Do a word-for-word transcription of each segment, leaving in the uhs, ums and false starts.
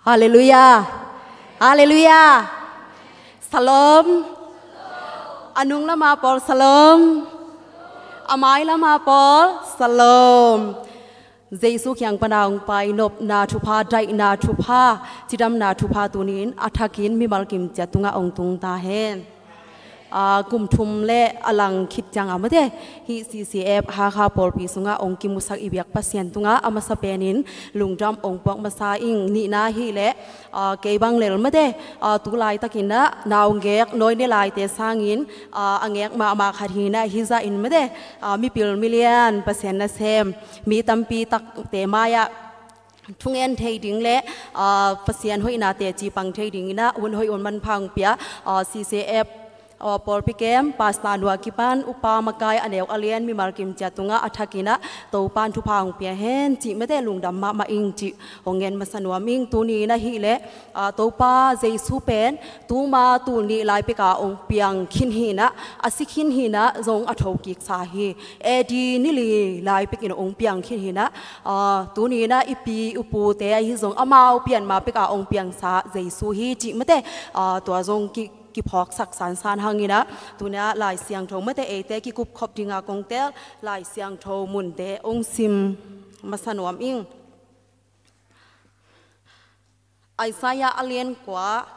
Halleluiah. Halleluiah. Shalom. A nung lama pawl shalom. A mai lama pawl shalom. Jesu kiang pana hong pai nopna thupha, daihna thupha, cidamna thupha tunin a thakin mimal kimciat tungah hong tung ta hen. Aa, kum thum le a lang khit ciang a mate, hih C C F Hakha pawlpi sungah hong kimusak i biak Pasian tungah a masa penin lungdam hong puak masa ing. Nihna hileh, aa, kei bang lel mate, aa, tu laitakin ah naungek nawi ne laite sangin, aa, a ngek mahmah khat hi-in ah hizah in mate, aa, mipil milian Pasian nasem mi tampi takte mai-ah thungen thei ding le, aa, Pasian hoihnate cipang thei dingin ah hun hoih hun manpha hong pia, aa, C C F, aa, pawlpi kem, pastor nu a kipan, upa makai a neu a lian mimal kimciat tungah a thakin ah Topan thupha hong pia hen cih mate lungdam mahmah ing cih hong ngen masa nuam ing. Tuni-in ah hileh, aa, Topa Jesu pen tuma tul nih lai peka hong piang khin hi-in ah, a si khin hi-in ah zong a thokiksa hi. A D ni li lai pekin hong piang khin hi-in ah, aa, tuni-in ah i pi i pute ahi zong amau pian ma peka hong piangsa Jesu hi cih mate, aa, tua zong ki, kiphawksak sansan hangin ah, tuni-in ah Lai Siangtho mate eite kikupkhop dinga kong tel Lai Siangtho munte hong sim masa nuam ing. Isaiah a lian kua,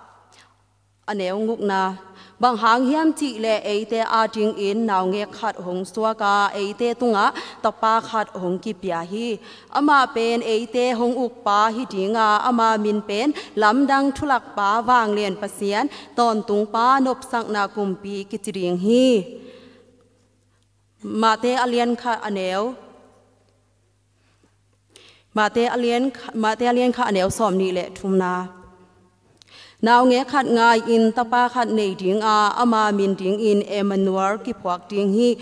a neu gukna. Bang hang hiam cihleh eite adingin naungek khat hong suak a, eite tungah tapa khat hong kipia hi. Amah pen eite hong ukpa hi dinga, ama min pen Lamdang Thulakpa, Vanglian Pasian, Tawntungpa, Nopsakna Kumpi kici ding hi. Mate a lian khat a neu Mate a lian kha, Mate a lian kha a neu sawm nih le thumna. Naungek khat ngai-in tapa khat nei dinga, ama min dingin Emmanuel kiphuak ding hi.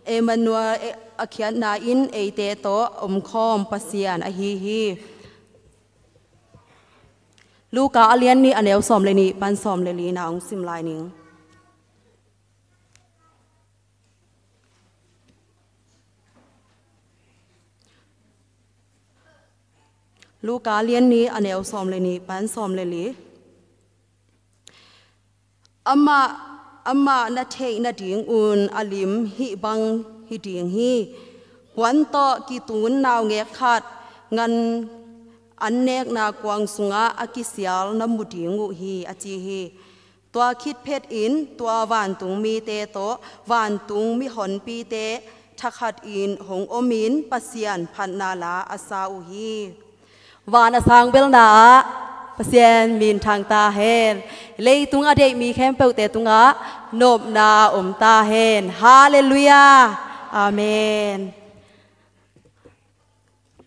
Emmanuel, eh, a khiatna in eite tawh omkhawm Pasian ahi hi. Luka a lian nih a neu sawm le nih pan sawm le lina hong sim lai ning. Luka lian nih a neu sawm le nih pan sawm le li. Amah, amah na theih nadingun a lim hih bang hi ding hi. Puan tawh kitun naungek khat ngan an nekna kuang sungah a kisial na mu ding uh hi, a ci hi. Tua khit phetin tua vantung mite tawh vantung mihonpite thakhatin hong omin Pasian phatna la a sa uh hi. Van a sang belna ah Pasian minthang ta hen. Leitung a deih mi khempeuhte tungah nopna om ta hen. Halleluiah. Amen.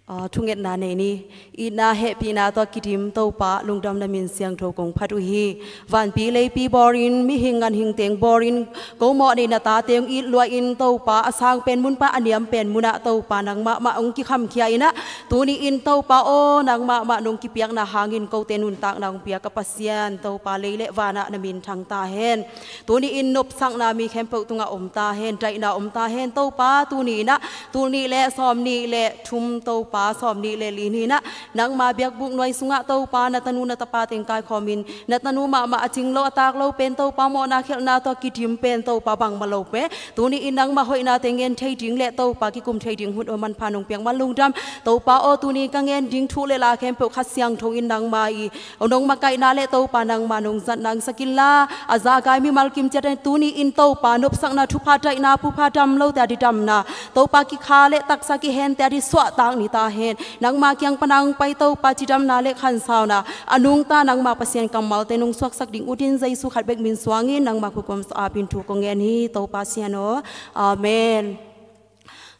Aa, thungetna nei ni. Itna hehpihna tawh kidim Topa lungdamna min siangtho kong phat uh hi. Vanpi leipi bawlin, mihing ganhing teng bawlin, ko mawh nei na tate hong it luahin Topa, a sang pen mun pan a niam pen munah Topa nang mahmah hong kikhamkhia in ah, tuni-in Topa aw, nang mahmah nong kipiakna hangin kote nuntakna hong piak a Pasian Topa, lei le vanah na minthang ta hen. Tuni-in nopsakna mi khempeuh tungah om ta hen, daihna om ta hen Topa. Tuni-in ah tul nih le sawm nih le thum Topa, sawm nih le li ni-in ah nangma biakbuk nuai sungah Topa na tanu na tapa teng kaikhawmin, na tanu mahmah a cing lo a tak lo pen Topa mawhna khelhna tawh kidim pen Topa bangmah lo pen tuni-in nangma hoihna teng ngen thei ding le Topa kikum thei ding hun aw manpha nong piak man lungdam. Topa aw, tuni ka ngen ding thu le la khempeuh Kha Siangtho in nangma i nong makaihna le Topa nangma nong zatna hong sak inla, a zagai mimal kimciat tuni-in Topa nopsakna thupha, daihna pupha, dam lote a didamna, Topa kikha le taksa kihente a disuahtak ni ta hen. Nangma kiang pana hong pai Topa cidamna le khansauna a nungta nangma Pasian kammalte nong suaksak ding utin Jesu khat bek min suangin nangma khukum sa apin thu kong ngen hi Topa Sian aw. Amen.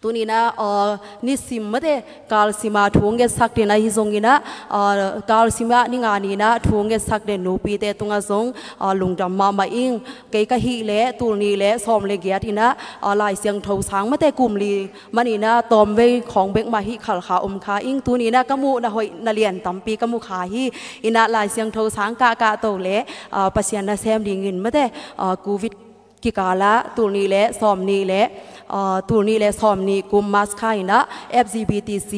Tuni-in ah, aa, nisim mate kalsima thu ngetsak den ahi zongin ah, aa, kalsima ni nga ni-in ah thu ngetsak den nupite tungah zong, aa, lungdam mahmah ing. Kei ka hih leh tul nih le sawm le giat in ah, aa, Lai Siangtho sang mate kum li manin ah tawmvei khawng bek mah hih khalkha om kha ing. Tuni-in ah ka muh na hoih na lian tampi ka mu kha hi. In ah Lai Siangtho sang kahkah to le, aa, Pasian nasem dingin mate, aa, Covid kikalah tulnih le sawmnih le, aa, tulnih le sawmnih kum March kha inah F G B T C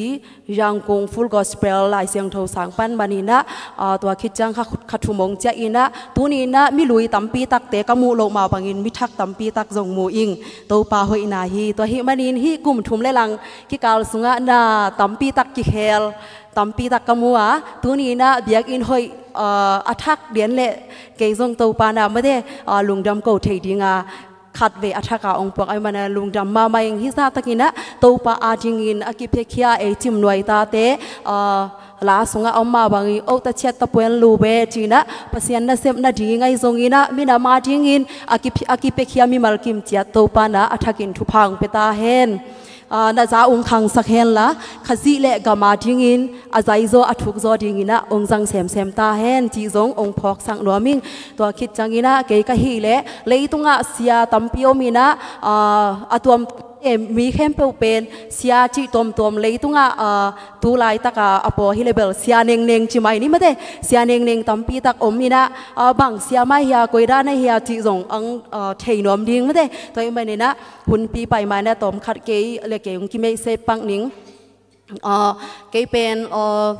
Yangon Full Gospel Lai Siangtho sang pan maninah, aa, tua khit ciang kha, kha thum hong ciah inah, tuni inah mi lui tampi takte ka muh loh mah bangin mi thak tampi tak zong mu ing. Topa hoihna hi. Tua hih manin hih kum thum le lang kikal sungah na tampi tak kikhel tampi tak ka mu a, tuni inah biakinn hoih, aa, a thak dian le kei zong Topa na mate, aa, lungdam ko thei dinga khatvei a thak a hong puak ahih mana lungdam mahmah ing. Hih zahtakinah Topa adingin a kiphiakhia ei Cim Nuai tate, aa, la sungah a om mah bangin, oh, ta ciat ta puan lu be cinah Pasian nasep nading ahi zonginah minam adingin a kiphi-, a kiphiakhia mimal kim ciat Topa na a thakin thupha hong pia ta hen. Aa, na za ung khangsak henla, Khazih le gam adingin a zaizaw a thukzaw dinginah ong zang semsem ta hen cih zong ong phawksak nuam ing. Tua khit cianginah kei ka hih leh leitungah sia tampi om inah, aa, a tuam, eh, mi khempeuh pen sia cih tuamtuam leitungah, aa, tu laitaka a paw hi le bel Sia Nengneng ci mai ni mate. Sia Nengneng tampi tak om inah, aa, bang sia mai hia, koi dan a hia cih zong ang, aa, thei nuam ding mate. Tua hih maninah hunpi pai ma inah tawmkhat kei le kei hong kimeihsei pak ning. Aa, kei pen, aa,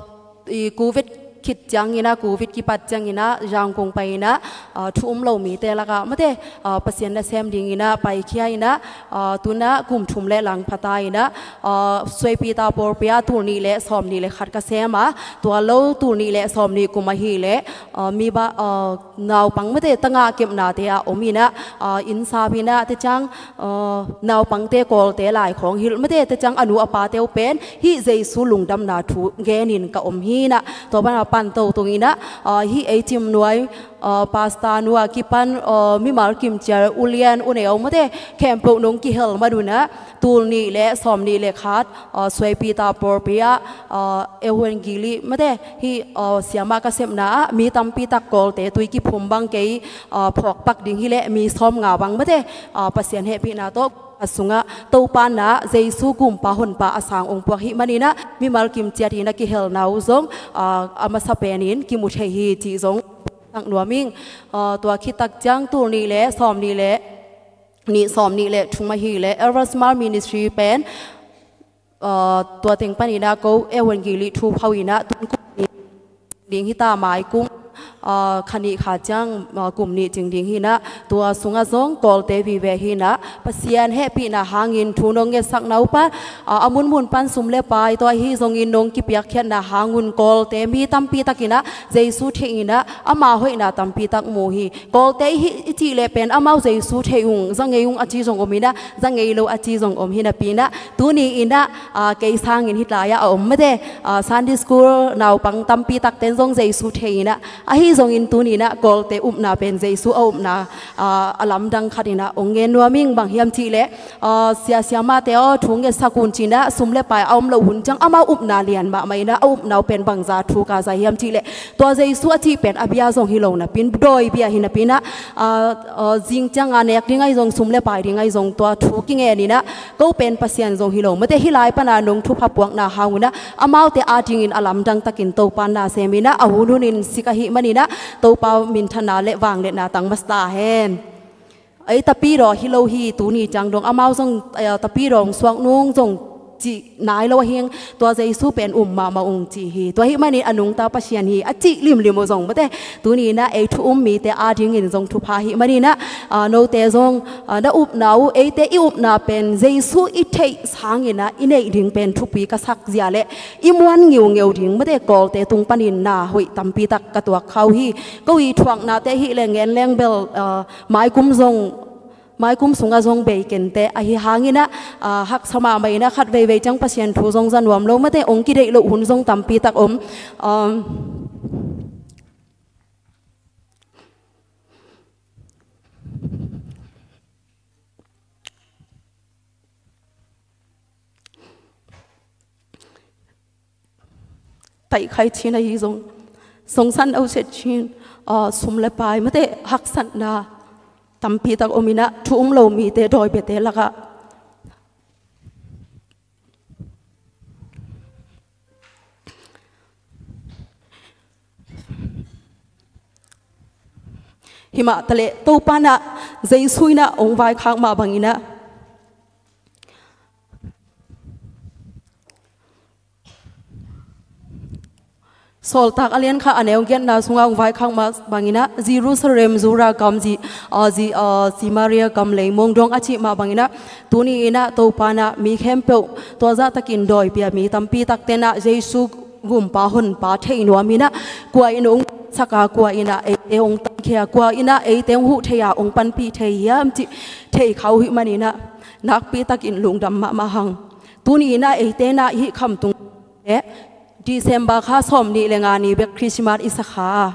i Covid khit cianginah, Covid kipat cianginah Yangon pai inah, aa, thu um lo mite lakah mate, aa, Pasian nasem dinginah paikhia inah, aa, tunah kum thum le lang pha ta inah, aa, Suaipita pawlpi ah tulnih le sawmnih le khat ka sem a, tua lo tulnih le sawmnih kum ahih leh, aa, mi ba, aa, naupang mate tangah kepnate ah om inah, aa, innsap inah te ciang, aa, naupangte Kawlte lai khawng hilh mate te ciang a nu a pate uh pen hih Jesu lungdamna thu genin ka om hi inah. Tua banah pan to tung inah, aa, hih ei Cim Nuai, aa, pastor nu a kipan, aa, mimal kim ciat U Lian, U Neu mate khempeuh nong kihel man unah tulnih le sawmnih le khat, aa, Suaipita pawlpi ah, aa, Evangeli mate hih, aa, siamah ka sepna ah mi tampi tak Kawlte tui kiphum bang kei, aa, phawk pak ding hi leh mi sawmnga bang mate, aa, Pasian hehpihna tawh a sungah Topa na Jesu gumpa honpa a sang ong puak hih maninah mimal kim ciat inah kihelna uh zong, aa, a masa penin kimu thei hi cih zong sak nuam ing. Aa, tua khit tak ciang tulnih le sawmnih le nih, sawmnih le thum ahih leh Eversmile Ministry pen, aa, tua teng paninah ko Evangeli thu phau inah tun kum nih ding hi ta, mai kum, aa, kha nih kha ciang, aa, kum nih cing ding hi inah, tua sungah zong Kawlte vive hi inah Pasian hehpihna hangin thu nong ngetsak na uh pan, aa, a munmun pan sum le pai tua ahi zongin nong kipiakkhiatna hangun Kawlte mi tampi takinah Jesu thei inah ama hoihna tampi tak mu hi. Kawlte i hih i cih leh pen amau Jesu thei ung, za ngei ung a ci zong om inah, za ngei lo a ci zong om hi napi inah, tuni inah, aa, kei sangin hih lai-ah a om mate, aa, Sunday school naupang tampi takten zong Jesu thei inah, ahi zongin tuni inah Kawlte upna pen Jesu a upna, aa, a lamdang khat inah ong ngen nuam ing. Bang hiam cih leh, aa, sia siamahte aw thu ngetsak un cinah sum le pai a om loh hun ciang amau upna lian mahmah inah a upna uh pen bangza thu ka zai hiam cih leh tua Jesu a cih pen a bia zong hi lo napin, dawi bia hi napin ah, aa, aa, zing cianga nek ding ahi zong, sum le pai ding ahi zong, tua thu kingen inah ko pen Pasian zong hi lo mate, hih lai pana nong thupha puakna hangunah amaute adingin a lamdang takin Topa na sem inah a hunhunin sik ahih maninah Topa minthanna le vangliatna tang masa ta hen. Ei, tapidaw hi lo hi, tuni ciang dong amau zong, eh, tapidaw hong suak nung zong cih nai lo ahing, tua Jesu pen um mahmah ung cih hi. Tua hih manin a nungta Pasian hi a cih limlim uh zong mate, tuni inah ei thu um mite adingin zong thupha hih maninah, ah, note zong, ah, na upna uh, eite i upna pen Jesu i theih sanginah i neih ding pen thupi ka sak zia le i muan ngiungeu ding mate, Kawlte tung panin na hoih tampi tak ka tuak kha uh hi. Ko i thuaknate hih le ngen leng bel, ah, maikum zong, maikum sungah zong bei kente ahi hanginah, aa, haksa mahmah inah khat veivei ciang Pasian thu zong za nuam lo mate, ong kideih loh hun zong tampi tak om. Um, taihkhai cin ahi zong, songsan auset cin, aa, sum le pai mate haksatna tampi tak om inah thu um lo mite dawi biate lakah Himah taleh Topa inah Jesu inah hong vaikhak mah banginah Sawltak a lian khat a neu giatna sungah hong vaikhak mah banginah Jerusalem, Judea gam, Zi-, ah, Zi-, ah, Samaria gam, leimong dong a cih mah banginah tuni inah Topa inah mi khempeuh tua zahtakin dawipia mi tampi takte inah Jesu gumpa honpa thei nuam inah kua in hong saka, kua inah eite hong tankhia, kua inah eite hong huh thei a hong panpih thei hiam cih thei kha uh hih maninah nakpi takin lungdam mahmah hang. Tuni inah eite inah hih khamtung eh, December kha sawmnih le nga ni bek Christmas i sa kha.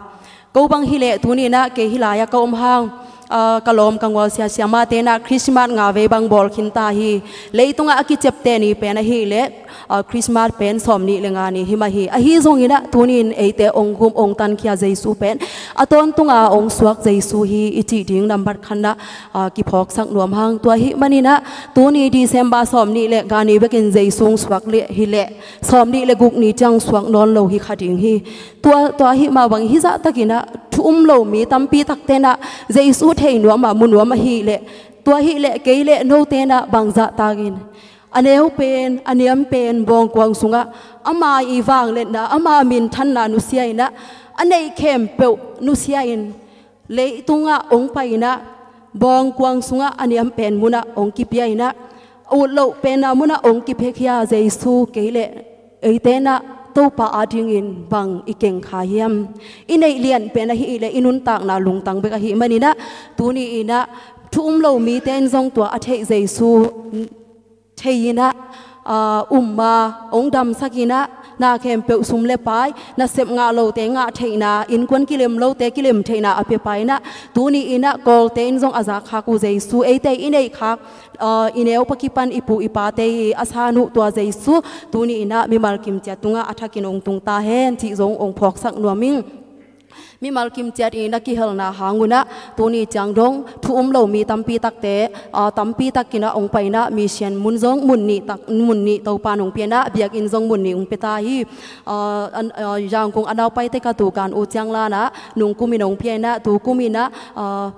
Ko bang hileh tuni inah kei hih lai-ah ka om hang, ah, ka lawm ka ngual sia siamahte inah Christmas nga vei bang bawl khinta hi. Leitungah a kicepte ni pen ahileh, ah, Christmas pen sawmnih le nga ni hi mah hi. Ahi zonginah tuni in eite hong gum hong tankhia Jesu pen, a tawntunga hong suak Jesu hi i cih ding nambat khatnah, ah, kiphawksak nuam hang. Tua hih maninah tuni December sawmnih le nga ni bekin Jesu hong suak leh hileh sawmnih le guk ni ciang suak nawn lo hi kha ding hi. Tua, tua hih mah bang hih zahtakinah thu um lo mi tampi takte inah Jesu thei nuam a mu nuam ahileh, tua hileh kei le note inah bang zahtakin a neu pen, a niam pen bawngkuang sungah ama i vangliatna, ama minthanna nusia inah a neih khempeuh nusia in leitungah hong pai inah bawngkuang sungah a niam pen munah hong kipia inah a ut loh penna munah hong kiphiakhia Jesu kei le eite inah Topa adingin bang i keng kha hiam? I neih lian pen ahileh i nuntakna lungtang bek ahih maninah tuni inah thu um lo mite in zong tua a theih Jesu thei inah, ah, um a hong damsak inah na khempeuh sum le pai, nasep ngah lote ngah theihna, innkuan kilem lote kilem theihna a pia pa inah tuni inah Kawlte in zong a zak khak uh Jesu, eite i neih khak, ah, i neu pakipan i pu i pate i a san uh tua Jesu tuni inah mimal kimciat tungah a thakin hong tung ta hen cih zong hong phawksak nuam ing. Mimal kimciat in a kihelna hangunah tuni ciang dong thu um lo mi tampi takte, ah, tampi takinah hong painah mission mun zong mun nih tak, mun nih Topa in hong pianah biakinn zong mun nih hong pia ta hi. Ah, an, ah, Yangon a naupaite ka tukan uh ciang lanah nungkumin hong pianah tukuminah, ah,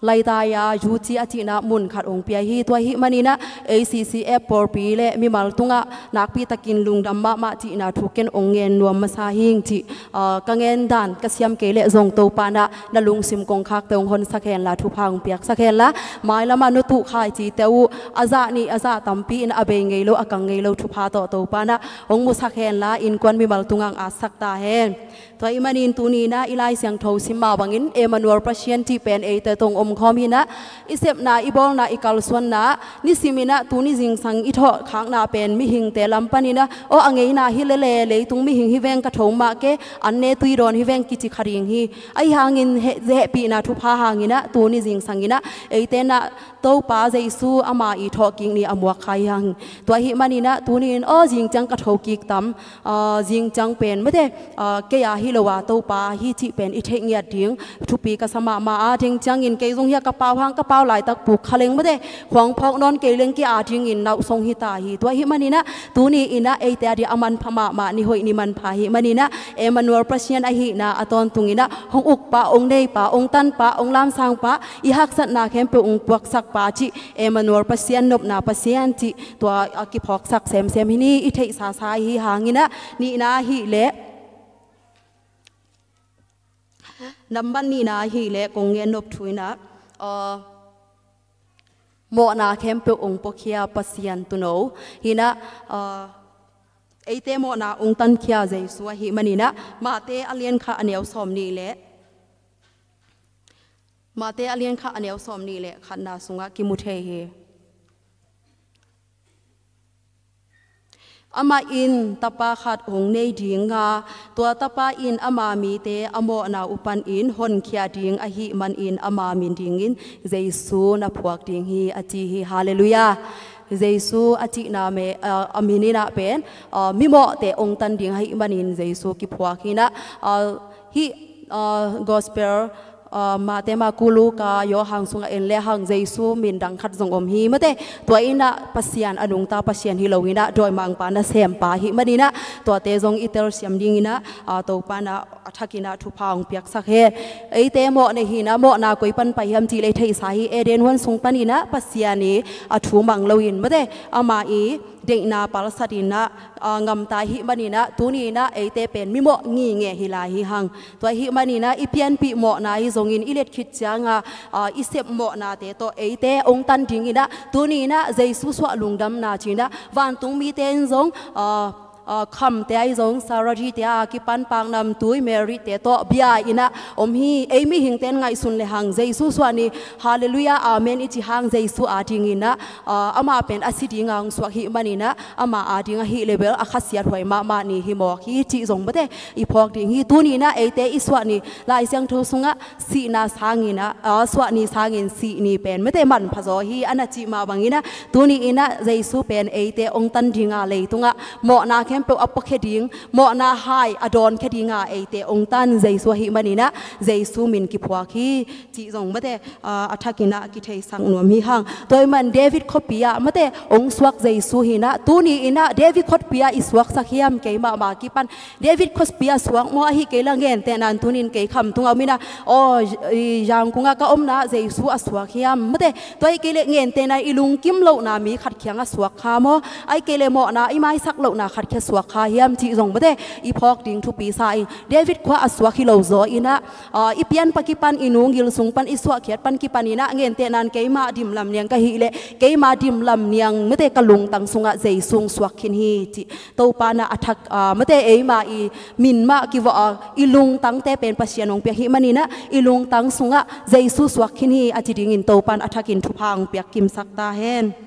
Laitaia Yuci a cihna mun khat hong pia hi. Tua hih maninah A C C F pawlpi le mimal tungah nakpi takin lungdam mahmah cihna thu ken hong ngen nuam masa hing cih, ah, ka ngen dan ka siam kei leh zong Topa inah na lungsim kongkhakte hong honsak henla, thupha hong piaksak henla, mailamah no tuh khai cite uh a zah nih a zah tampi in a bei ngei lo, a kang ngei lo thupha tawh Topa inah hong musak henla, innkuan mimal tungah hong atsak ta hen. Tua hih manin tuni inah i Lai Siangtho sim mah bangin Emmanuel Pasian cih pen eite tawh hong omkhawm hinah, i sepna, i bawlna, i kalsuanna, nisiminah tuni zingsang i thawhkhakna pen mihingte lam paninah aw a ngeina hi lele, leitung mihing hi veng, ka tho mah ke, an ne tui dawn hi veng kici kha ding hi. Ahi hangin heh, hehpihna thupha hanginah tuni zingsanginah eite inah Topa Jesu ama i thawhkik ni a muak kha hi hang. Tua hih maninah tuni in aw zing ciang ka tho kik tam, ah, zing ciang pen mate, ah, kei a hi lo a Topa hi cih pen i theih ngiat ding thupi ka sa mahmah a, ding ciangin kei zong hi a ka pau hang, ka pau laitak puk kha leng mate, khuang phawk nawn kei leng kei a dingin nauhsong hi ta hi. Tua hih maninah tuni inah eite a dih a manpha mahmah, ni hoih ni manpha hih maninah Emmanuel Pasian ahihna a tawntunginah hong ukpa, hong neipa, hong tanpa, hong lamsangpa, i haksatna khempeuh hong puaksak pa cih Emmanuel Pasian, nopna Pasian cih tua a kiphawksak semsem hi ni. I theihsasa hi hanginah nihna ahileh, nambat nihna ahileh kong gen nop thu inah, ah, mawhna khempeuh hong puakhia Pasian tuuno hinah, ah, eite mawhna hong tankhia Jesu ahih maninah Mate a lian khat a neu sawmnih le, Mate a lian khat a neu sawmnih le khatna sungah kimu thei hi. Amah in tapa khat hong nei dinga, tua tapa in ama mite a mawhna uh panin honkhia ding ahih manin ama min dingin Jesu na phuak ding hi a ci hi. Halleluiah. Jesu a cihna me, a, a min inah pen, a, mimawhte hong tan ding ahih manin Jesu kiphuak hinah, a, hih, a, gospel Aa, Mate, Maku, Luka, Johan sungah en le hang Jesu min dang khat zong om hi mate. Tua innah Pasian a nungta Pasian hi lo innah dawimangpa nasempa hi maninah tuate zong i telsiam dinginah, aa, Topa innah a thakinah thupha hong piaksak hen. Eite mawh nei hinah mawhna koi pan pai hiam cih lei theihsa hi. Eden huan sung paninah Pasian i a thu mang loin mate, amah i deihna palsatinah, aa, ngamta hi maninah tuninah eite pen mimawh ngingeh hi lai hi hang. Tua hi maninah i pianpih mawhna hi zongin i let khit cianga, aa, i sep mawhnate tawh eite ong tan dinginah tuninah Jesu suah lungdamna cinah vantung mite in zong, aa, aa, khamte ahi zong Sarah te a kipan paknamtui Mary te tawh bia innah om hi. Ei mihingte in ngaihsun le hang Jesu suah ni, Halleluiah, Amen i ci hang Jesu a dinginah, aa, amah pen a si dinga hong suak hi maninah amah a ding ahi le bel a khasiat huai mahmah ni hi mawk hi cih zong mate i phawk ding hi. Tuninah eite i suah ni Lai Siangtho sungah sihna sanginah, aa, suah ni sangin sih ni pen mate manpha zaw hi a na cih mah banginah tuni innah Jesu pen eite ong tan dinga leitungah mawhna khempeuh a puakhia ding, mawhna hai a dawnkhia dinga eite ong tan Jesu ahi maninah Jesu min kiphuak hi cih zong mate, aa, a thakinah kitheisak nuam hi hang. Tua hi man David khuapi ah mate ong suak Jesu hinah tuni innah David khuapi ah i suaksak hiam? Keimahmah kipan David khuapi ah suak maw? Ahi kei la ngentehna in tunin kei khamtung a om innah, aw, i Yangon ah ka omna Jesu a suak hiam mate. Tua ahi kei le ngentehna i lungkim lohna mi khat kiangah suak kha maw? Ahi kei le mawhna i maisak lohna khat kia suak kha hiam cih zong mate i phawk ding thupi sa ing. David khua a suak hi lo zaw innah, aa, i pianpa kipan i nungil sung pan i suahkhiat pan kipan innah ngentehna in keimah dimlam niang ka hih leh keimah dimlam niang mate ka lungtang sungah Jesu ong suak khin hi cih Topa innah a thak, aa, mate eimah i min mah kivawh a i lungtangte pen Pasian ong piak hi maninah i lungtang sungah Jesu suak khin hi a ci dingin Topa in a thakin thupha ong piak kimsak ta hen.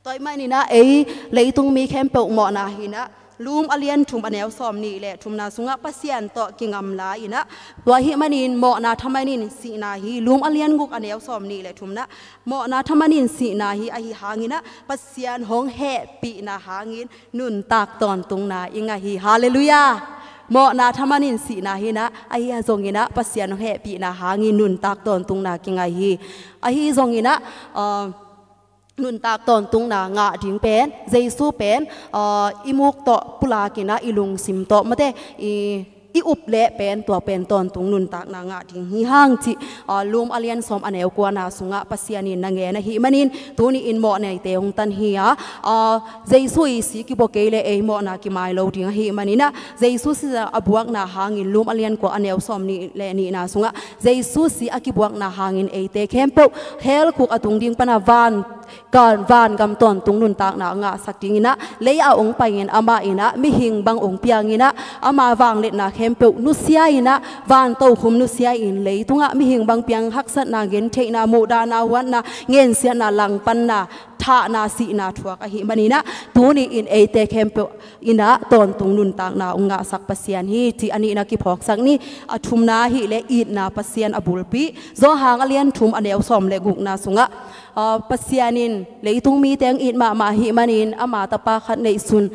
Tua hi maninah ei leitung mi khempeuh mawhna hinah Lum a lian thum a neu sawm nih le thumna sungah Pasian tawh kingamla innah tua hi manin mawhna thaman in sihna hi. Lum a lian guk a neu sawm nih le thumna mawhna thaman in sihna hi ahi hanginah Pasian hong hehpihna hangin nuntak tawntungna i ngah hi. Halleluiah. Mawhna thaman in sihna hinah ahi a zonginah Pasian hong hehpihna hangin nuntak tawntungna kingah hi. Ahi zonginah, aa, nuntak tawntungna ngah ding pen Jesu pen, aa, i muk tawh pulakinah i lungsim tawh mate i, i up leh pen tua pen tawntung nuntakna ngah ding hi hang cih, aa, Lum a lian sawm a neu kuana sungah Pasian in na ngen ahi manin tuni in mawhnaite hong tan hi a, aa, Jesu i si kibua kei le ei mawhna kimai lo ding ahi maninah Jesu si a buakna hangin Lum a lian kua a neu sawm nih le nihna sungah Jesu si a kibuakna hangin eite khempeuh hell khuk a tung ding pana van, kan, vangam tawntung nuntakna a ngahsak dinginah lei a ong paingin amah innah mihing bang ong pianginah ama vangliatna khempeuh nusia innah van tokhum nusia in leitungah mihing bang piang haksatna, gentheihna, muhdahna, huatna, ngensiatna, langpanna, thahna, sihna thuak ahi maninah tuni in eite khempeuh innah tawntung nuntakna ong ngahsak Pasian hi cih a nihna kiphawksak ni. A thumna ahi le itna Pasian a bulpi. Johan a lian thum a neu sawm le gukna sungah, aa, Pasian in leitung mite ong it mahmah ahi manin ama tapa khat neihsun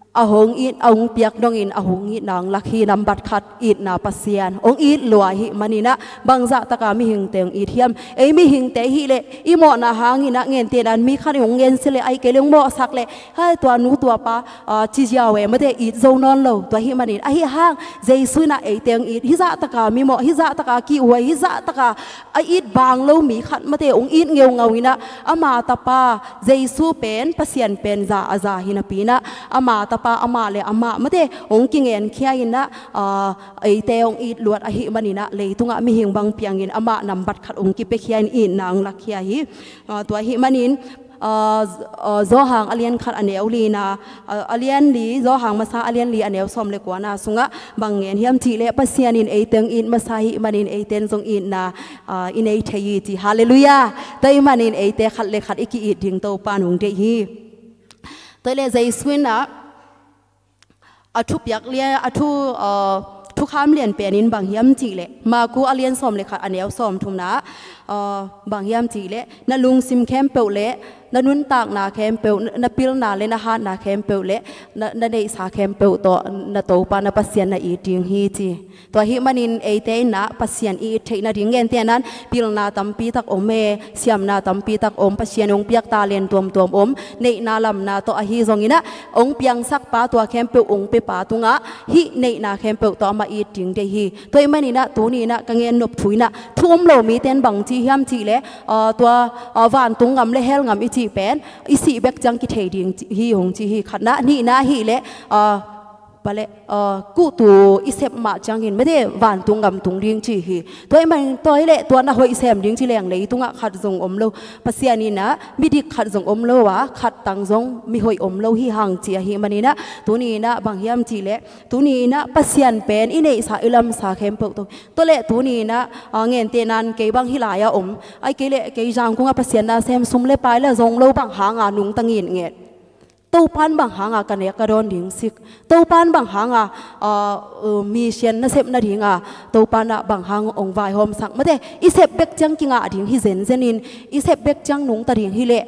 a hong it, a hong piak dongin a hong itna ong lak hi. Nambat khat itna Pasian ong it lua ahi maninah bangzah taka mihingte ong it hiam? Ei mihingte ahi le i mawhna hanginah ngentehna in mi khat in ong ngensia le ahi kei le ong mawhsak le hai tua nu tua pa, aa, ci ziau e mate it zo nawn lo. Tua hi manin ahi hang Jesu innah eite ong it, hizah taka mimawh, hizah taka kihhuai, hizah taka a it bang lo mi khat mate ong it ngeungau innah ama tapa Jesu pen Pasian pen za a za hi napi innah ama tapa amah le amah mate ong kingenkhia innah, aa, eite ong it luat ahi maninah leitungah mihing bang piangin amah nambat khat ong kipiakhia in itna ong lakkhia hi. Aa, tua ahi manin, aa, aa, Johan a lian khat a neu lina, aa, a lian li, Johan masa a lian li a neu sawm le kuana sungah bang ngen hiam cih leh Pasian in eite ong it masa ahi manin eite in zong itna, aa, i nei thei hi ci. Halleluiah. Tua ahi manin eite khat le khat i ki-it ding Topa in ong deih hi. Tua hi le Jesu innah a thupiak lian, a thu, aa, thukham lian penin bang hiam cih leh Maku a lian sawm le khat a neu sawm thumna, Aw, bang hiam cih leh na lungsim khempeuh le na nuntakna khempeuh, na, na pilna le na hatna khempeuh le na, na neihsa khempeuh tawh na Topa na Pasian na it ding hi ci. Tua ahih manin eite in ah Pasian i it theih nading, gentehna in pilna tampi tak om e, siamna tampi tak om, Pasian hong piak talent tuamtuam om, neihna lamna tawh ahi zongin ah hong piangsak pa, tua khempeuh hong pia pa tungah hih neihna khempeuh tawh amah it ding deih hi. Tua ahih manin ah tuni in ah ka gen nop thu in ah thu um lo mite in bang ci hiam cih leh, ah, tua, ah, vantung gam le hell gam i cih pen i sih bek ciang kithei ding hi hong ci hi, khatna. Nihna ahih leh, ah, pa leh, ah, kuhtu i sep mah ciangin mate vantung gam tung ding ci hi. Tua ahih manin tua hi leh tua na hoih sem ding ci leng leitungah khat zong om lo. Pasian in ah midik khat zong om lo a, khat tang zong mihoih om lo hi hang ci ahih manin ah tuni in ah bang hiam cih leh, tuni in ah Pasian pen i neihsa i lamsa khempeuh tawh. Tua leh tuni in ah, ah, gentehna in kei bang hih lai-ah om, ahih kei leh kei Zangkong ah Pasian na sem, sum le pai le zong lo, bang hanga nungta ngitnget? Topa in bang hanga ka nek ka dawn ding sik? Topa in bang hanga, ah, uh, mission na sep nadinga Topa in ah bang hang hong vaihawmsak? Mate, i sep bek ciang kingah ding hi zenzen in, i sep bek ciang nungta ding hi leh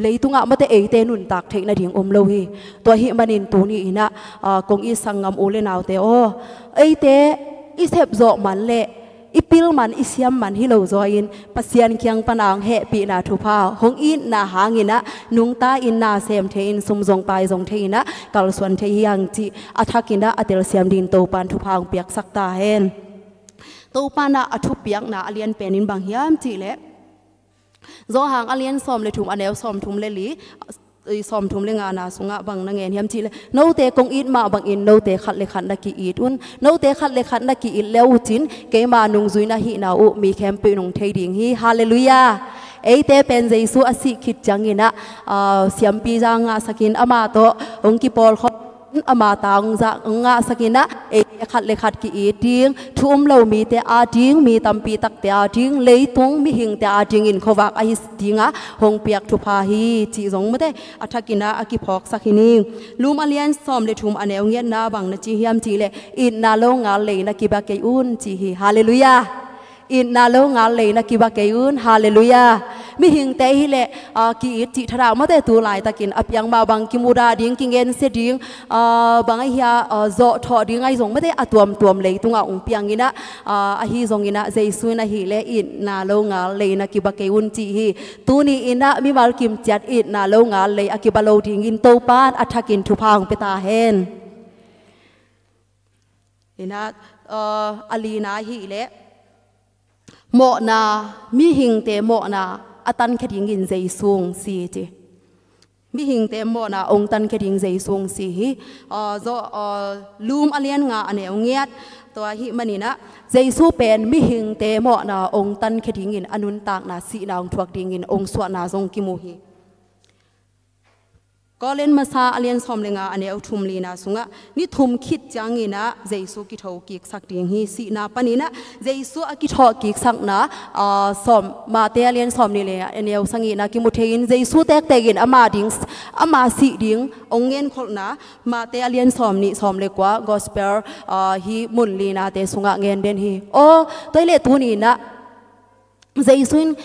leitungah mate eite nuntak theih nading om lo hi. Tua ahih manin tuni in ah, ah, kong it sanggam u le naute aw, eite i sep zawh man le i pil man, i siam man hi lo zaw in Pasian kiang pana hong hehpihna thupha, hong itna hangin ah nungta in, na sem thei in, sum zong pai zong thei in ah kalsuan thei hi hang cih a thakin ah a telsiam dingin Topa in thupha hong piaksak ta hen. Topa in ah a thupiakna a lian pen in bang hiam cih leh, Johan a lian sawm le thum, a neu sawm thum le li, i sawm thum le ngana sungah bang na gen hiam cih leh, note kong it mah bangin note khat le khat na ki-it un. Note khat le khat na ki-it le uh cin keima nungzui na hihna uh mi khempeuh in hong thei ding hi. Halleluiah. Eite pen Jesu a sih khit ciangin ah, ah, siampi za ngahsak in, ama tawh hong kipawlkhawm, ama ta hong za, hong ngahsak in ah, eite khat le khat ki-it ding, thu um lo mite ading, mi tampi takte ading, leitung mihingte adingin khuavak ahi dinga hong piak thupha hi cih zong mate a thakin ah a kiphawksak hi ning. Rom a lian sawm le thum, a neu giatna bang na ci hiam cih leh, itna lo ngal lei na kiba kei un ci hi. Halleluiah. Itna lo ngal lei na kiba kei un. Halleluiah. Mihingte hi leh, ah, ki-it cih thadah mate, tu laitakin a piang mah bang kimudah ding, kigensia ding, ah, bang ahi a, ah, zawhthawh ding ahi zong mate a tuamtuam leitungah hong piang in ah, ah, ahi zongin ah Jesu in ahih leh itna lo ngal lei na kiba kei un ci hi. Tuni in ah mimal kim ciat itna lo ngal lei a kiba lo dingin Topa in a thakin thupha hong pia ta hen. In ah, ah, a lina ahih leh, mawhna, mihingte mawhna a tankhia dingin Jesu hong si ci. Mihingte mawhna hong tankhia ding Jesu hong si hi. Ah, zo, ah, Rom a lian nga, a neu giat, tua ahih manin ah Jesu pen mihingte mawhna hong tankhia dingin a nuntakna, sihna hong thuak dingin hong suahna zong kimu hi. Korin masa a lian sawm le nga, a neu thum lina sungah, ni thum khit ciangin ah Jesu kithokiksak ding hi. Sihna panin ah Jesu a kithawhkiksakna, ah, sawm, Mate a lian sawm nih le a neu sagihna kimu thei in, Jesu tektek in ama ding, ama sih ding hong genkholhna, Mate a lian sawm nih, sawm le kua, Gospel, ah, hi mun linate sungah gen den hi. Aw, tua hi leh tuni in ah Jesu in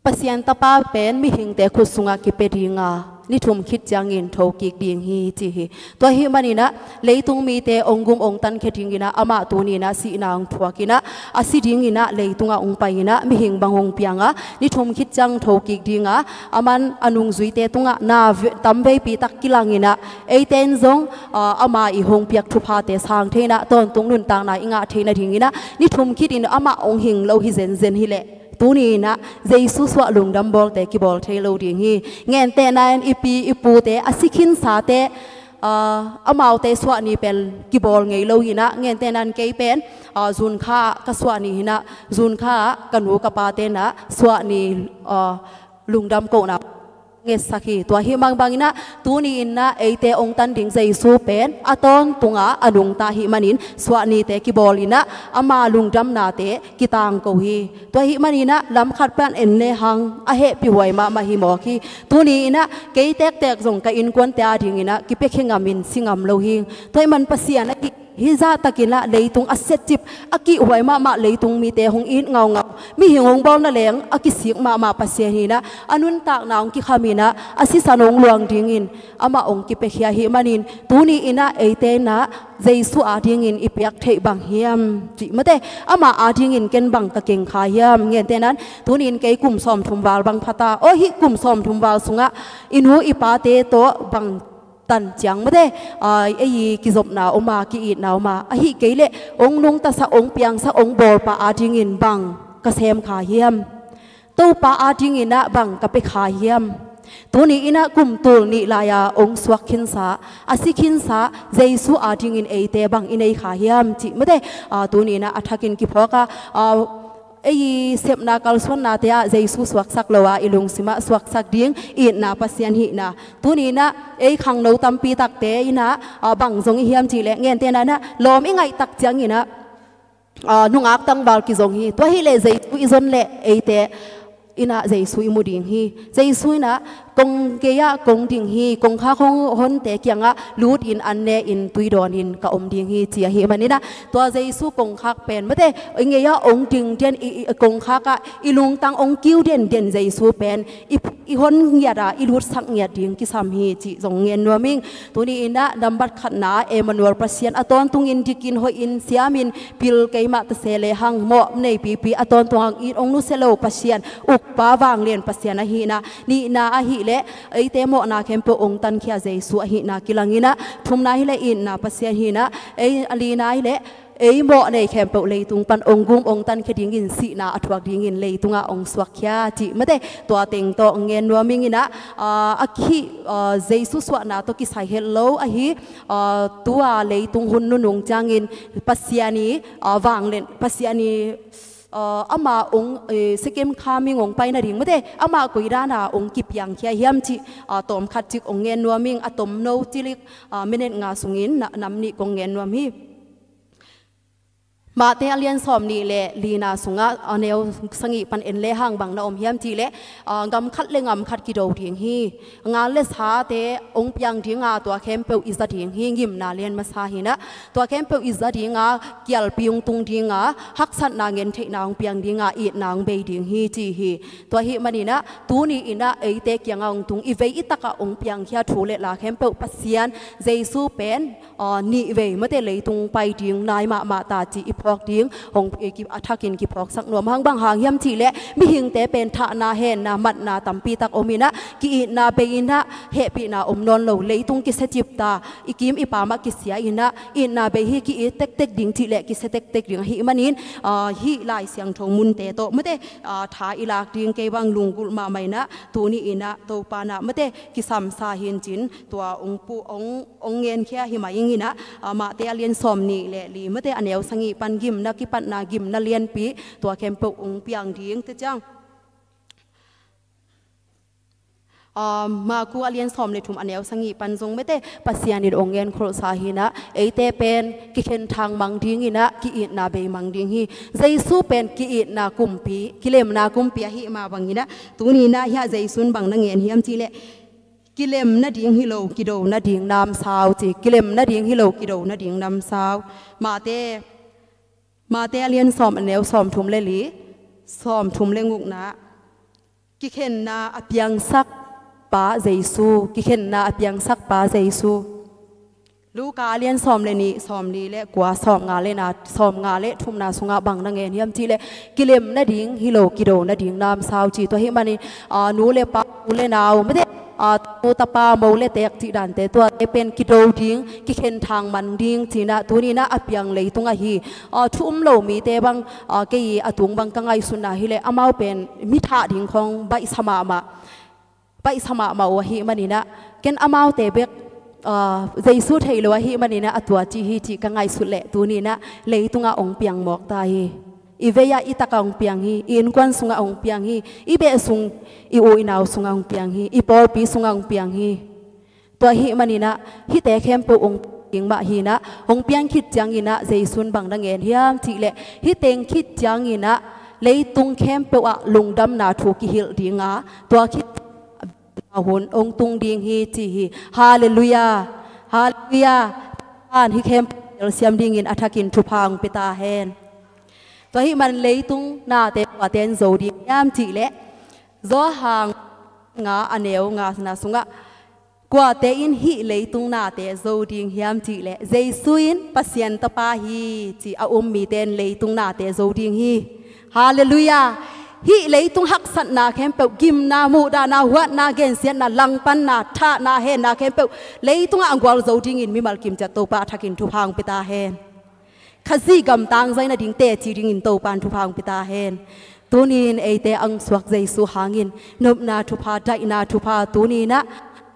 Pasian Tapa pen mihingte khut sungah kipia dinga, ni thum khit ciangin thokik ding hi ci hi. Tua ahih manin ah leitung mite hong gum hong tankhia dingin ah amah tuni in ah sihna hong thuak in ah, a si dingin ah leitungah hong pai in ah mihing bang hong piang a, ni thum khit ciang thokik dinga, aman a nungzuite tungah na ve-, tamveipi tak kilang in ah, eite in zong, ah, ama i hong piak thuphate sang thei in ah tawntung nuntakna i ngah theih nadingin ah ni thum khit in amah hong hing lo hi zenzen hi leh, tuni in ah Jesu suah lungdam bawlte kibawl thei lo ding hi. Gentehna in i pi i pute, a si khinsate, ah, amaute suah ni pen kibawl ngei lo hi in ah, gentehna in kei pen, ah, June kha ah ka suah ni hi in ah, June kha ah ka nu ka pate in ah suah ni, ah, lungdam kohna ngetsak hi. Tua ahih mangbangin ah tuni in ah eite hong tan ding Jesu pen a tawntungah a nungta ahih manin suah nite kibawl in ah ama lungdamnate kitangko hi. Tua ahih manin ah lam khat pan en lehang a hehpihhuai mahmah hi mawk hi. Tuni in ah kei tektek zong ka innkuante adingin ah kipiakhia ngam in si ngam lo hi. Tua ahih man Pasian ahih hih zahtakin ah leitung a siatcip, a kihhuai mahmah leitung mite hong it ngaungau, mihing hong bawlna leng a kisik mahmah Pasian hi-in ah, a nuntakna hong kikham in ah, a sisan hong luang dingin amah hong kipiakhia ahih manin, tuni-in ah eite in ah Jesu adingin i piak theih bang hiam cih mate, amah adingin ken bang ka keng kha hiam? Ngente nan, tuni-in kei kum sawmthum val bang pha ta, aw, hih kum sawmthum val sungah i nu i pate tawh bang tan ciang mate, a, ei i kizopna om a, ki-itna om a, ahih kei leh hong nungtasak, hong piangsak, hong bawlpa adingin bang ka sem kha hiam? Topa adingin ah bang ka pia kha hiam? Tuni-in ah kum tul nih lai-a hong suak khinsa, a si khinsa Jesu adingin eite bang i nei kha hiam cih mate, a, tuni-in ah a thakin kiphawk a, a, ei i sepna kalsuannate ah Jesu suaksak lo a, i lungsim ah suaksak ding itna Pasian hihna. Tuni-in ah ei khangno tampi takte in ah, a, bang zong i hiam cih leh, ngente nan ah lawm i ngaih tak ciangin ah, a, nungak tangval kizong hi. Tua hileh Jesu i zon leh eite in ah Jesu i mu ding hi. Jesu in ah kong gei-ah kong ding hi, kongkhak hong honte kiangah lut in an ne in tui dawn in ka om ding hi, ci ahih manin ah, tua Jesu kongkhak pen mate, i gei-ah hong ding den, i, i, kongkhak ah i lungtang hong kiu denden Jesu pen i, i hon ngiat a, i lutsak ngiat ding kisam hi, cih zong ngen nuam ing. Tuni-in ah nambat khatna, Emmanuel, Pasian a tawntungin dikin, hoihin, siamin, pil keimah tase lehang, mawh neipipi a tawntung hang, it hong nusia lo Pasian, ukpa vanglian Pasian ahihna. Nihna ahih leh eite mawhna khempeuh hong tankhia Jesu ahihna kilang in ah, thumna hi leh itna Pasian hi-in ah, ei, a lina hi leh ei mawh nei khempeuh leitung pan hong gum, hong tankhia dingin sihna a thuak dingin leitungah hong suakkhia, cih mate, tua teng tawh hong ngen nuam ing in ah, a, a khih, a, Jesu suahna tawh kisai het lo ahi, a, tua leitung hun nunung ciangin Pasian i, a, vanglian, Pasian i, a, amah hong, e, second coming hong pai nading mate, amah koi dan a hong kipiangkhia hiam cih, a, tawmkhat cik hong ngen nuam ing, a tomno cilik, a, minute nga sungin na, nam nih kong ngen nuam hi. Matthai a lian sawmnih leh lina sungah a neu sagih pan en lehang bang na om hiam cih leh, a, gam khat leh gam khat kido ding hi. Ngal leh sate hong piang ding a, tua khempeuh i za ding hi, gimna lian masa hi-in ah. Tua khempeuh i za ding a, kialpi hong tung ding a, haksatna, gentheihna hong piang ding a, itna hong bei ding hi, ci hi. Tua ahih manin ah tuni-in ah eite kiangah hong tung, i vei i takah hong piangkhia thu leh la khempeuh Pasian, Jesu pen, a, nih vei mate leitung pai ding nai mahmah ta, cih i phawk ding, hong, i ki, a thakin kiphawksak nuam hang. Bang hang hiam cih leh mihingte pen thahna, henna, matna tampi tak om in ah, ki-itna bei in ah hehpihna om nawn lo, leitung kisiacip ta, i kim i pam ah kisia in ah, itna bei hi, ki-it tektek ding cih leh kisia tektek ding ahih manin, a, hih Lai Siangtho munte tawh mate, a, tha i lak ding, kei bang lunggulh mahmah in ah, tuni-in ah Topa in ah mate kisamsa hi-in cin, tua hong pu, hong hong ngenkhia hi mah ing in ah, a, Matthai a lian sawmnih leh li mate, a neu sagih pan gimna kipatna, gimna lianpi, tua khempeuh hong piang ding te ciang. A, Marku a lian sawm leh thum, a neu sagih pan zong mate, Pasian in hong ngenkholhsa hi-in ah, eite pen kikhenthang mang ding in ah, ki-itna bei mang ding hi. Jesu pen ki-itna kumpi, kilemna kumpi ahih mah bangin ah, tuni-in ah hiah Jesu in bang na ngen hiam cih leh, kilem nading hi lo, kido nading namsau, ci. Kilem nading hi lo, kido nading namsau. Matthai, Matthai a lian sawm, a neu sawmthum leh li, sawmthum leh gukna. Kikhenna a piangsakpa Jesu, kikhenna a piangsakpa Jesu. Luka a lian sawm leh nih, sawmli leh kua, sawmnga leh na, sawmnga leh thumna sungah bang na ngen hiam cih leh, kilem nading hi lo, kido nading namsau, ci. Tua ahih manin, a, nu leh pa, u leh nau mate, a, tanu tapa, mo leh tek cih dante, tuate pen kido ding, kikhenthang man ding, ci-in ah tuni-in ah a piang leitung ahi. A, thu um lo mite bang, a, kei a tung bang ka ngaihsutna hi leh, amau pen mi thah ding khawng baihsa mahmah, baihsa mahmah uh ahih manin ah, ken amaute bek, a, Jesu thei lo ahih manin ah a tua ci hi cih ka ngaihsut leh, tuni-in ah leitungah hong piang mawk ta hi. I vei-ah, i takah hong piang hi, i innkuan sungah hong piang hi, i beh sung, i u i nau sungah hong piang hi, i pawlpi sungah hong piang hi. Tua ahih manin ah hihte khempeuh hong piang ding mah hi-in ah, hong piang khit ciangin ah Jesu in bang na ngen hiam cih leh, hih teng khit ciangin ah leitung khempeuh ah lungdamna thu kihilh ding a, tua khit hun hong tung ding hi, ci hi. Halleluiah. Halleluiah. An hih khempeuh telsiam dingin a thakin thupha hong pia ta hen. Tua ahih man leitung nate kuate in zo ding hiam cih leh, Johan nga a neu ngana sungah, kuate in hih leitung nate zo ding hiam cih leh, Jesu in Pasian Tapa hi ci a um mite in leitung nate zo ding hi. Halleluiah. Hih leitung haksatna khempeuh, gimna, muhdahna, huatna, gensiatna, langpanna, thahna, henna khempeuh, leitungah a gualzo dingin mimal kimciat Topa a thakin thupha hong pia ta hen. Khazih gam tangzai nading teci dingin Topa in thupha hong pia ta hen. Tuni-in eite a hong suak Jesu hangin nopna thupha, daihna thupha, tuni-in ah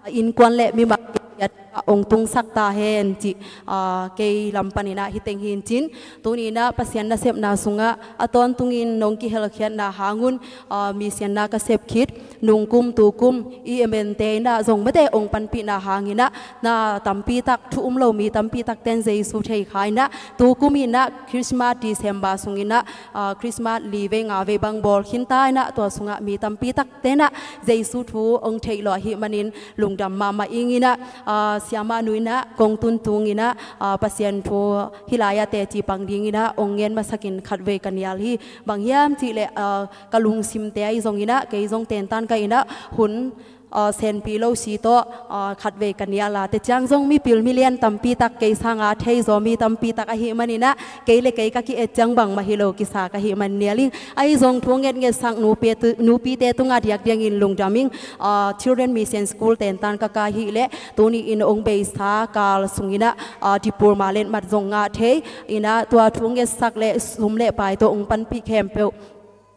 innkuan le mimal kimciat hong tungsak ta hen cih, aa, kei lam panin ah hih teng hi-in cin. Tuni-in ah Pasian nasepna sungah a tawntungin nong kihelkhiatna hang un, aa, mi sianna ka sep khit, nungkum tukum i emente in ah zong mate hong panpihna hangin ah, na tampi tak, thu um lo mi tampi takte in Jesu thei kha in ah, tukum in ah Christmas December sungin ah, aa, Christmas li vei nga vei bang bawl khin ta in ah, tua sungah mi tampi takte in ah Jesu thu hong theih lawh ahih manin lungdam mahmah ing in ah, aa, Siamah Nu in ah kong tun tung in ah, aa, Pasian thu hih lai-ah teci pang dingin ah hong ngen masakin khatvei ka nial hi. Bang hiam cih leh, aa, ka lungsimte ahi zongin ah, kei zong tentan ka in ah, hun, aa, senpi lo si tawh, aa, khatvei ka nial a, te ciang zong mipil milian tampi tak, kei sanga thei zaw mi tampi tak ahih manin ah, kei le kei ka ki-et ciang bangmah hi lo kisa ka hih man nial ing. Ahi zong thu ngetngetsak nupi tu-, nupite tungah diakdiakin lungdam ing. Aa, Children Mission School tentan ka kah ahih leh, tuni-in hong beisa kal sungin ah, aa, diploma letmat zong ngah thei in ah, tua thu ngetsak le sum le pai tawh hong panpih khempeuh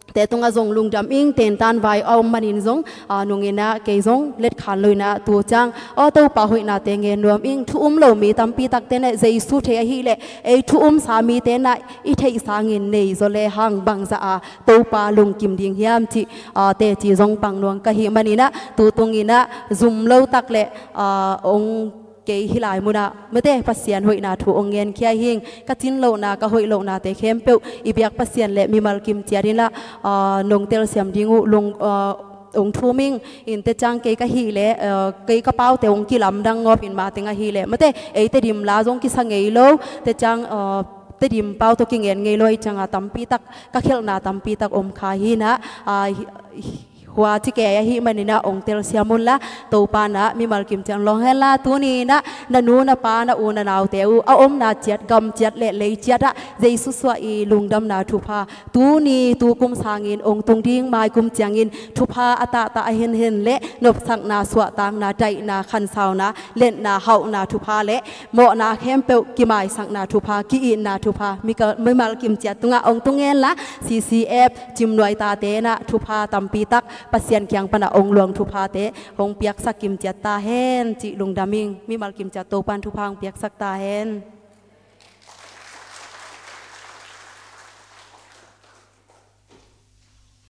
te tungah zong lungdam ing. Tentan vai a om manin zong, aa, nungin ah kei zong letkhan lo in ah tu ciang, aw Topa hoihnate ngen nuam ing. Thu um lo mi tampi takte in ah Jesu thei ahih leh, ei thu umsa mite in ah i theih sangin nei zaw lehang bangzah a Topa lungkim ding hiam cih, aa, teci zong pang nuam ka hih manin ah, tu tungin ah zum lo tak le, aa, hong kei hih lai munah mate Pasian hoihna thu hong ngenkhia hi ing. Ka cin lohna, ka hoih lohnate khempeuh i biak Pasian le mimal kimciat in ah, aa, nong telsiam ding uh lung, aa, hong thum ing. In te ciang kei ka hih leh, aa, kei ka paute hong kilamdang ngawp in, mateng ahih leh mate ei Tedim la zong kisa ngei lo, te ciang, aa, Tedim pau tawh kingen ngei lo ahih ciangah tampi tak, ka khelhna tampi tak om kha hi in ah, aa, hi, hi, hua ci kei ahih manin ah hong telsiam un la, Topa in ah mimal kimciat lawng hen la. Tuni-in ah na nu na pa, na u na naute uh a omna ciat, gam ciat le lei ciat ah Jesu suah i lungdamna thupha, tuni tukum sangin hong tung ding, mai kum ciangin thupha a tahtah a henhen le nopsakna, suahtakna, daihna, khansauna, letna, hauhna thupha le mawhna khempeuh kimaisakna thupha, ki-itna thupha, mika-, mimal kimciat tungah hong tung hen la, C C F, Cimnuai tate in ah thupha tampi tak Pasian kiang panah hong luang thuphate hong piaksak kimciat ta hen cih lungdam ing. Mimal kimciat Topa in thupha hong piaksak ta hen.